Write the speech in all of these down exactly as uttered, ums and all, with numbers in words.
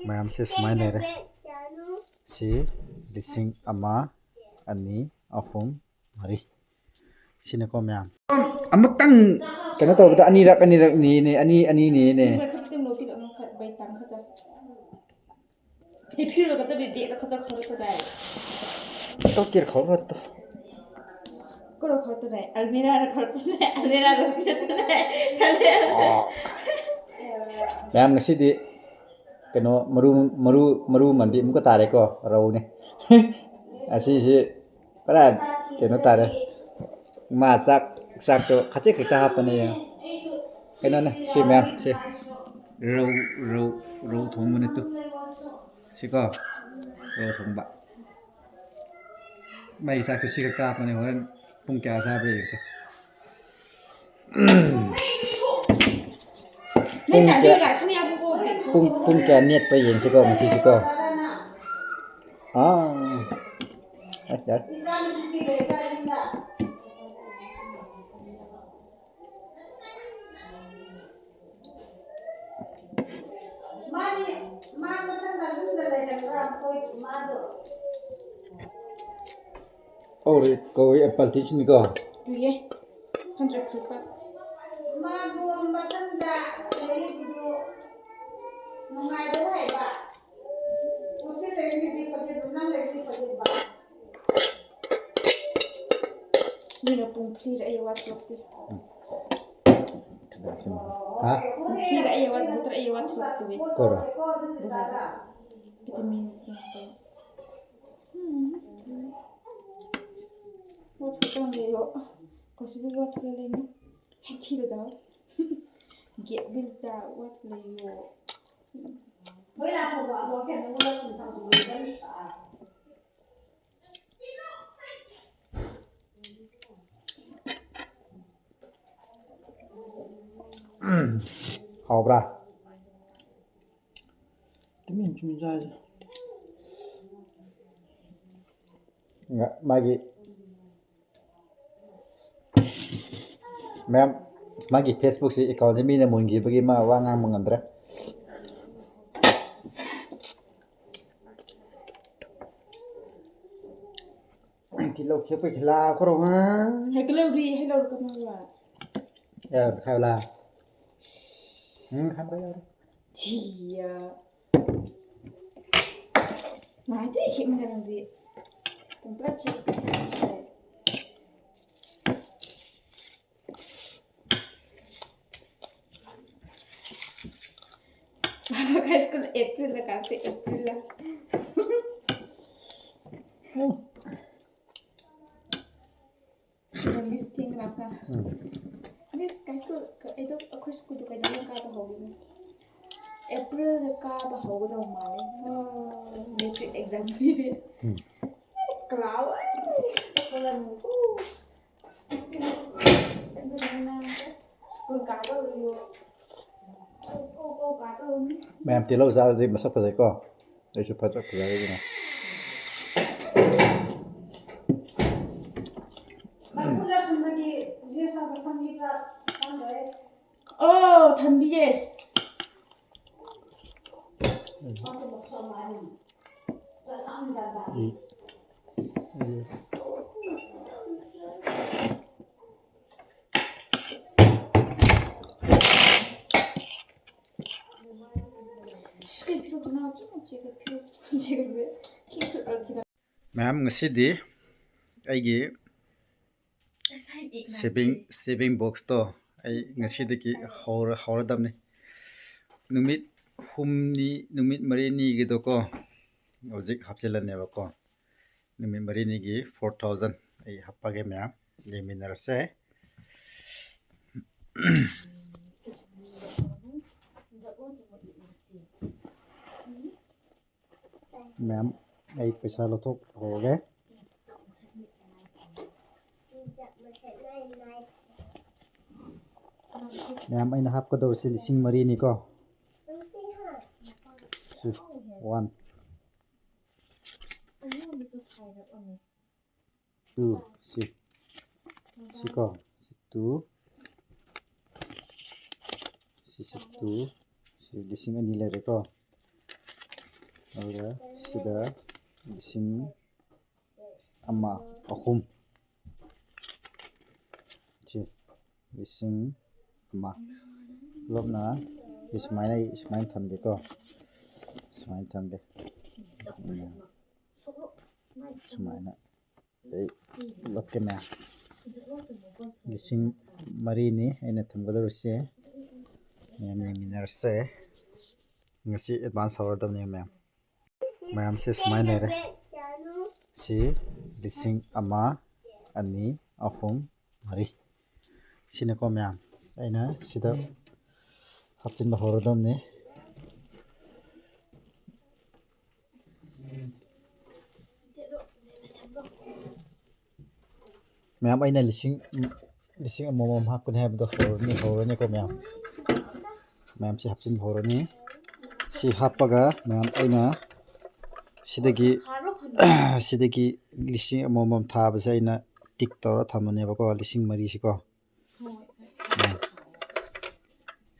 ꯃꯌꯥꯝꯁꯦ ꯁꯨꯃꯥꯏꯅ ꯂꯩꯔꯦ꯫ ꯁꯤ ꯂꯤꯁꯤꯡ ꯑꯃ, ꯑꯅꯤ, ꯑꯍꯨꯝ, ꯃꯔꯤ꯫ ꯁꯤꯅꯀꯣ ꯃꯌꯥꯝ꯫ ꯑꯃꯨꯛꯇꯪ ꯀꯩꯅꯣ ꯇꯧꯕꯗ ꯑꯅꯤꯔꯛ, ꯑꯅꯤꯔꯛ ꯅꯤꯅꯦ, ꯑꯅꯤ, ꯑꯅꯤ ꯅꯤꯅꯦ꯫ ꯇꯣ ꯀꯤꯔ ꯈꯥꯎꯔ ꯇꯣ꯫ ꯀꯔꯣ ꯈꯥꯎꯔ ꯇꯣ ꯅꯥꯏ, ꯑꯜꯃꯤꯔꯥꯔ ꯈꯥꯎꯔ ꯇꯣ ꯅꯥꯏ, ꯑꯜꯃꯤꯔꯥꯔ ꯈꯥꯎꯔ ꯇꯣ ꯅꯥꯏ꯫ ꯃꯌꯥꯝ ꯉꯁꯤꯗꯤ ꯀꯩꯅꯣ ꯃꯔꯨ, ꯃꯔꯨ, ꯃꯔꯨ ꯃꯟꯕꯤ ꯑꯃꯨꯛꯀ ꯇꯥꯔꯦꯀꯣ, ꯔꯧꯅꯦ꯫ ꯑꯁꯤꯁꯤ ꯄꯨꯔꯥ ꯀꯩꯅꯣ ꯇꯥꯔꯦ꯫ ꯃꯥ ꯆꯥꯛ, ꯆꯥꯛꯇꯣ ꯈꯖꯤꯛ ꯈꯛꯇ ꯍꯥꯞꯄꯅꯦ ꯌꯦꯡꯉꯣ꯫ ꯀꯩꯅꯣꯅꯦ ꯁꯤ ꯃꯌꯥꯝ ꯁꯤ꯫ ꯔꯧ, ꯔꯧ, ꯔꯧ ꯊꯣꯡꯕꯅꯦ ꯇꯨ꯫ ꯁꯤꯀꯣ ꯔꯧ ꯊꯣꯡꯕ꯫ ꯃꯩ ꯆꯥꯛꯁꯨ ꯁꯤꯒ ꯀꯥꯞꯄꯅꯦ, ꯍꯣꯔꯦꯟ ꯄꯨꯡ ꯀꯌꯥ ꯆꯥꯕ꯭ꯔꯥ ꯌꯦꯡꯁꯦ꯫ ꯄꯨꯡ ꯀꯌꯥ, ꯄꯨꯡ, ꯄꯨꯡ ꯀꯌꯥ ꯅꯦꯠꯄ꯭ꯔꯥ ꯌꯦꯡꯁꯤꯀꯣ ꯉꯁꯤꯁꯤꯀꯣ꯫ ꯑꯥ꯫ ꯑꯁ, ꯌꯥꯔꯦ꯫ ꯃꯥꯗꯤ, ꯃꯥ ꯃꯊꯟꯗ ꯌꯨꯝꯗ ꯂꯩꯔꯝꯕ꯭ꯔꯥ? ꯑꯩꯈꯣꯏ ꯃꯥꯗꯣ꯫ ꯀꯧꯔꯦ, ꯀꯧꯔꯦ, ꯑꯦꯄꯜ ꯇꯤꯁꯤꯅꯤꯀꯣ꯫ ꯇꯨꯌꯦ꯫ ꯍꯟꯗ꯭ꯔꯦꯠ ꯈꯛꯇ꯫ ꯃꯥꯗꯣ ꯃꯊꯟꯗ ꯂꯩꯔꯤꯗꯨ ꯅꯨꯡꯉꯥꯏꯗꯧ ꯍꯥꯏꯕ꯫ ꯍꯧꯖꯤꯛ ꯂꯩꯔꯤꯗꯤ ꯐꯖꯕ, ꯅꯪ ꯂꯩꯔꯤꯗꯤ ꯐꯖꯕ꯫ ꯅꯣꯏꯅ ꯄꯨꯡ ꯐꯤꯔ ꯑꯩ ꯋꯥꯠꯂꯛꯇꯦ꯫ ꯍꯥ? ꯄꯨꯡ ꯐꯤꯔ ꯑꯩ ꯋꯥꯠ-, ꯕꯨꯇꯔ ꯑꯩ ꯋꯥꯠꯂꯛꯇꯦ꯫ ꯀꯣꯔꯣ? ꯕꯖꯥꯔꯗ꯫ ꯚꯤꯇꯥꯃꯤꯟ ꯀꯩꯅꯣ ꯇꯧ꯫ ꯎꯝ꯫ ꯋꯥꯠ ꯈꯛꯇꯪ ꯂꯩꯌꯣ꯫ ꯀꯣꯁꯤꯕꯤ ꯋꯥꯠ ꯈꯔ ꯂꯩꯅꯤ꯫ ꯍꯦꯛ ꯊꯤꯔꯗ꯫ ꯒꯦꯠ ꯕꯤꯜꯗ ꯋꯥꯠ ꯂꯩꯌꯣ꯫ ꯃꯣꯏ ꯂꯥꯛꯄꯗꯣ ꯑꯗꯣ ꯀꯩꯅꯣ ꯂꯣꯏꯁꯤꯟ ꯊꯝꯕꯗꯣ ꯂꯣꯏ ꯁꯥ꯫ ꯍꯥꯎꯕ꯭ꯔꯥ? ꯇꯨꯃꯤꯟ ꯇꯨꯃꯤꯟ ꯆꯥꯁꯦ꯫ ꯉ-, ꯃꯥꯒꯤ, ꯃꯌꯥꯝ, ꯃꯥꯒꯤ Facebook-ꯁꯤ, account-ꯁꯤ ꯃꯤꯅ ꯃꯨꯟꯈꯤꯕꯒꯤ ꯃꯥ ꯋꯥ ꯉꯥꯡꯕ ꯉꯝꯗ꯭ꯔꯦ꯫ ꯇꯤꯜꯍꯧ ꯈꯦꯠꯄꯩ ꯈꯤꯂꯥ ꯈꯣꯔꯣ ꯍꯥ? ꯍꯩꯀ꯭ꯔꯧꯔꯤ, ꯍꯩꯀ꯭ꯔꯧꯔꯤ ꯀꯃꯥꯏꯅ? ꯌꯥꯔꯦ, ꯈꯥꯏꯌꯨ ꯂꯥ꯫ ꯎꯝ, ꯈꯥꯏꯕ ꯌꯥꯔꯦ꯫ ꯊꯤꯌꯥ꯫ ꯃꯥꯏꯗꯤ ꯈꯦꯠꯃꯟꯗꯅꯗꯤ꯫ ꯄꯨꯡꯄ꯭ꯔꯦꯛ ꯈꯦꯠꯄ ꯁꯥꯏ꯫ High school April la ꯀꯥꯔꯛꯇꯦ, April la. Miss ꯊꯦꯡꯅ ꯂꯥꯛꯄ꯫ ꯎꯝ꯫ Miss, high school, ꯑꯩꯗꯣ, ꯑꯩꯈꯣꯏ school ꯗꯣ ꯀꯩꯗꯧꯉꯩ ꯀꯥꯕ ꯍꯧꯒꯅꯤ? April ꯗ ꯀꯥꯕ ꯍꯧꯒꯗꯧ ꯃꯥꯜꯂꯦ꯫ ꯑꯣ, matric exam ꯄꯤꯔꯦ꯫ ꯎꯝ꯫ ꯀ꯭ꯂꯥꯎ, ꯑꯩ, ꯀꯣꯂꯝ, ꯎ꯫ ꯃꯌꯥꯝ ꯇꯤꯜꯍꯧ ꯆꯥꯔꯗꯤ ꯃꯁꯛ ꯐꯖꯩꯀꯣ꯫ ꯑꯩꯁꯨ ꯐꯖ ꯐꯖꯔꯦ ꯑꯗꯨꯅ꯫ ꯑꯣ, ꯊꯝꯕꯤꯒꯦ꯫ ꯃꯌꯥꯝ, ꯉꯁꯤꯗꯤ ꯑꯩꯒꯤ saving, saving box ꯇꯣ ꯑꯩ ꯉꯁꯤꯗꯒꯤ ꯍꯧꯔ-, ꯍꯧꯔꯗꯕꯅꯤ꯫ ꯅꯨꯃꯤꯠ ꯍꯨꯝꯅꯤ, ꯅꯨꯃꯤꯠ ꯃꯔꯤꯅꯤꯒꯤꯗꯣꯀꯣ, ꯍꯧꯖꯤꯛ ꯍꯥꯞꯆꯤꯜꯂꯅꯦꯕꯀꯣ꯫ ꯅꯨꯃꯤꯠ ꯃꯔꯤꯅꯤꯒꯤ four thousand ꯑꯩ ꯍꯥꯞꯄꯒꯦ ꯃꯌꯥꯝ, ꯌꯦꯡꯃꯤꯟꯅꯔꯁꯦ꯫ ꯃꯌꯥꯝ, ꯑꯩ ꯄꯩꯁꯥ ꯂꯧꯊꯣꯛꯍꯧꯔꯒꯦ꯫ ꯃꯌꯥꯝ, ꯑꯩꯅ ꯍꯥꯞꯀꯗꯧꯔꯤꯁꯦ ꯂꯤꯁꯤꯡ ꯃꯔꯤꯅꯤꯀꯣ꯫ ꯁꯤ, one, two, ꯁꯤ, ꯁꯤꯀꯣ, ꯁꯤ two, ꯁꯤꯁꯤ two, ꯁꯤ ꯂꯤꯁꯤꯡ ꯑꯅꯤ ꯂꯩꯔꯦꯀꯣ꯫ ꯑꯗꯨꯒ ꯁꯤꯗ ꯂꯤꯁꯤꯡ ꯑꯃ, ꯑꯍꯨꯝ꯫ ꯁꯤ ꯂꯤꯁꯤꯡ ꯑꯃ꯫ ꯄꯨꯂꯞꯅ ꯁꯤ ꯁꯨꯃꯥꯏꯅ, ꯑꯩ ꯁꯨꯃꯥꯏꯅ ꯊꯝꯒꯦꯀꯣ꯫ ꯁꯨꯃꯥꯏꯅ ꯊꯝꯒꯦ꯫ ꯎꯝ꯫ ꯁꯨꯃꯥꯏꯅ꯫ ꯑꯩ ꯎꯠꯂꯛꯀꯦ ꯃꯌꯥꯝ꯫ ꯂꯤꯁꯤꯡ ꯃꯔꯤꯅꯤ ꯑꯩꯅ ꯊꯝꯒꯗꯧꯔꯤꯁꯦ꯫ ꯃꯌꯥꯝ ꯌꯦꯡꯃꯤꯟꯅꯔꯁꯦ꯫ ꯉꯁꯤ advance ꯍꯧꯔꯗꯕꯅꯦ ꯃꯌꯥꯝ꯫ ꯃꯌꯥꯝꯁꯦ ꯁꯨꯃꯥꯏꯅ ꯂꯩꯔꯦ꯫ ꯁꯤ ꯂꯤꯁꯤꯡ ꯑꯃ, ꯑꯅꯤ, ꯑꯍꯨꯝ, ꯃꯔꯤ꯫ ꯁꯤꯅꯀꯣ ꯃꯌꯥꯝ꯫ ꯑꯩꯅ ꯁꯤꯗ ꯍꯥꯞꯆꯤꯟꯕ ꯍꯧꯔꯗꯕꯅꯤ꯫ ꯃꯌꯥꯝ, ꯑꯩꯅ ꯂꯤꯁꯤꯡ, ꯂꯤꯁꯤꯡ ꯑꯃꯃꯝ ꯍꯥꯞꯀꯅꯤ ꯍꯥꯏꯕꯗꯣ ꯍꯧꯔꯅꯤ, ꯍꯧꯔꯅꯤꯀꯣ ꯃꯌꯥꯝ꯫ ꯃꯌꯥꯝꯁꯤ ꯍꯥꯞꯆꯤꯟꯕ ꯍꯧꯔꯅꯤ꯫ ꯁꯤ ꯍꯥꯞꯄꯒ ꯃꯌꯥꯝ, ꯑꯩꯅ ꯁꯤꯗꯒꯤ, ꯁꯤꯗꯒꯤ ꯂꯤꯁꯤꯡ ꯑꯃꯃꯝ ꯊꯥꯕꯁꯦ ꯑꯩꯅ tick ꯇꯧꯔ ꯊꯝꯕꯅꯦꯕꯀꯣ, ꯂꯤꯁꯤꯡ ꯃꯔꯤꯁꯤꯀꯣ꯫ ꯎꯝ꯫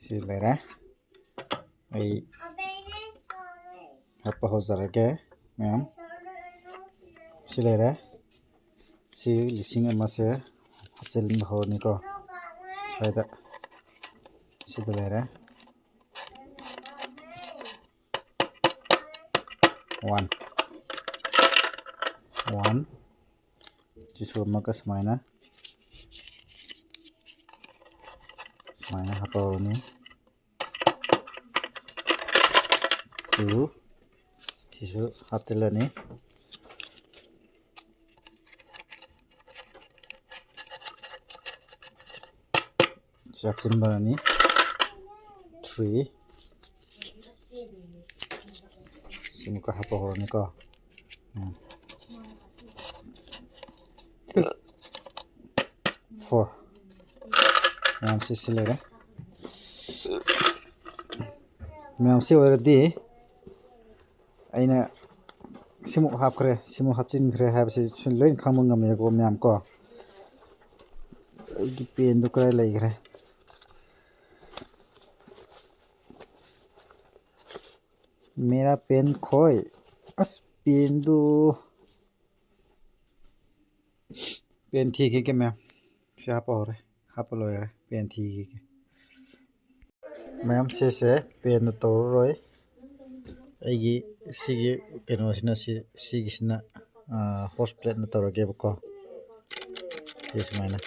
ꯁꯤ ꯂꯩꯔꯦ꯫ ꯑꯩ ꯍꯥꯞꯄ ꯍꯧꯖꯔꯒꯦ ꯃꯌꯥꯝ꯫ ꯁꯤ ꯂꯩꯔꯦ꯫ ꯁꯤ ꯂꯤꯁꯤꯡ ꯑꯃꯁꯦ ꯍꯥꯞꯆꯤꯟꯕ ꯍꯧꯔꯅꯤꯀꯣ꯫ ꯁ꯭ꯋꯥꯏꯗ ꯁꯤꯗ ꯂꯩꯔꯦ꯫ One, one꯫ ꯁꯤꯁꯨ ꯑꯃꯨꯛꯀ ꯁꯨꯃꯥꯏꯅ, ꯁꯨꯃꯥꯏꯅ ꯍꯥꯞꯄꯧꯔꯅꯤ꯫ Two꯫ ꯁꯤꯁꯨ ꯍꯥꯞꯆꯤꯜꯂꯅꯤ꯫ ꯁꯤ ꯍꯥꯞꯆꯤꯟꯕꯅꯤ꯫ Three꯫ ꯁꯤ ꯑꯃꯨꯛꯀ ꯍꯥꯞꯄ ꯍꯧꯔꯅꯤꯀꯣ꯫ ꯎꯝ꯫ Four꯫ ꯃꯌꯥꯝꯁꯤ ꯁꯤ ꯂꯩꯔꯦ꯫ ꯃꯌꯥꯝꯁꯤ ꯑꯣꯏꯔꯗꯤ ꯑꯩꯅ ꯁꯤꯃꯨꯛ ꯍꯥꯞꯈ꯭ꯔꯦ, ꯁꯤꯃꯨꯛ ꯍꯥꯞꯆꯤꯟꯈ꯭ꯔꯦ ꯍꯥꯏꯕꯁꯤ ꯁꯨꯝ ꯂꯣꯏꯅ ꯈꯪꯕ ꯉꯝꯃꯦꯀꯣ ꯃꯌꯥꯝ ꯀꯣ꯫ ꯑꯩꯒꯤ pen ꯗꯨ ꯀꯗꯥꯏ ꯂꯩꯈ꯭ꯔꯦ? मेरा pen खोए। ꯑꯁ, pen ꯗꯨ ꯄꯦꯟ ꯊꯤꯈꯤꯒꯦ ꯃꯌꯥꯝ꯫ ꯁꯤ ꯍꯥꯞꯄ ꯍꯧꯔꯦ, ꯍꯥꯞꯄ ꯂꯣꯏꯔꯦ, ꯄꯦꯟ ꯊꯤꯈꯤꯒꯦ꯫ ꯃꯌꯥꯝ, ꯁꯤꯁꯦ ꯄꯦꯟꯅ ꯇꯧꯔꯔꯣꯏ꯫ ꯑꯩꯒꯤ ꯁꯤꯒꯤ ꯀꯩꯅꯣꯁꯤꯅ, ꯁꯤ, ꯁꯤꯒꯤꯁꯤꯅ, ꯍꯣꯁ ꯄ꯭ꯂꯦꯠꯅ ꯇꯧꯔꯒꯦꯕꯀꯣ꯫ ꯁꯤ ꯁꯨꯃꯥꯏꯅ꯫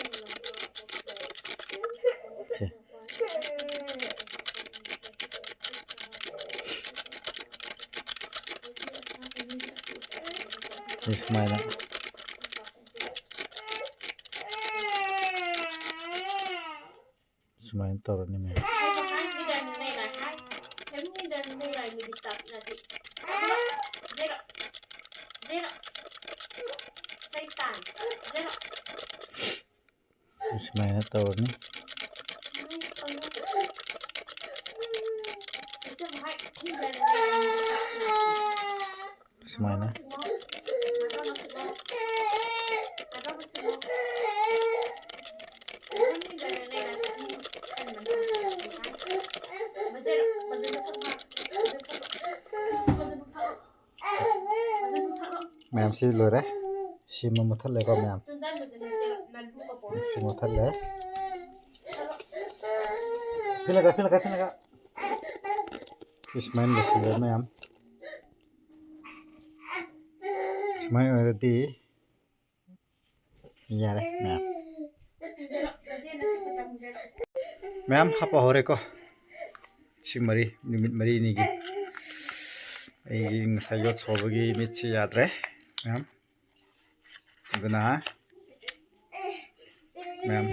ꯁꯦ꯫ ꯁꯤ ꯁꯨꯃꯥꯏꯅ꯫ ꯁꯨꯃꯥꯏꯅ ꯇꯧꯔꯅꯤ ꯃꯌꯥꯝ꯫ ꯁꯨꯃꯥꯏꯅ ꯇꯧꯔꯅꯤ꯫ ꯁꯨꯃꯥꯏꯅ꯫ ꯃꯌꯥꯝ, ꯁꯤ ꯂꯣꯏꯔꯦ꯫ ꯁꯤꯃ ꯃꯨꯊꯠꯂꯦꯀꯣ ꯃꯌꯥꯝ꯫ ꯁꯤ ꯃꯨꯊꯠꯂꯦ꯫ ꯐꯤꯂꯒ, ꯐꯤꯂꯒ, ꯐꯤꯂꯒ꯫ ꯁꯤ ꯁꯨꯃꯥꯏꯅ ꯂꯣꯏꯁꯤꯜꯂꯦ ꯃꯌꯥꯝ꯫ ꯁꯨꯃꯥꯏꯅ ꯑꯣꯏꯔꯗꯤ ꯌꯥꯔꯦ ꯃꯌꯥꯝ꯫ ꯃꯌꯥꯝ, ꯍꯥꯞꯄ ꯍꯧꯔꯦꯀꯣ꯫ ꯁꯤ ꯃꯔꯤ, ꯅꯨꯃꯤꯠ ꯃꯔꯤꯅꯤꯒꯤ ꯑꯩꯒꯤ ꯉꯁꯥꯏ ꯌꯣꯠ ꯁꯧꯕꯒꯤ ꯃꯤꯠꯁꯤ ꯌꯥꯗ꯭ꯔꯦ ꯃꯌꯥꯝ꯫ ꯑꯗꯨꯅ ꯃꯌꯥꯝ,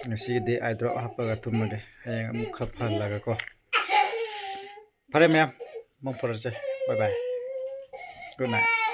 ꯉꯁꯤꯒꯤꯗꯤ ꯑꯥꯏ ꯗ꯭ꯔꯣꯞ ꯍꯥꯞꯄꯒ ꯇꯨꯝꯃꯒꯦ꯫ ꯍꯌꯦꯡ ꯑꯃꯨꯛ ꯈꯔ ꯐꯍꯜꯂꯒꯀꯣ꯫ ꯐꯔꯦ ꯃꯌꯥꯝ, ꯃꯪ ꯐꯔꯁꯦ꯫ Bye bye꯫ Good night꯫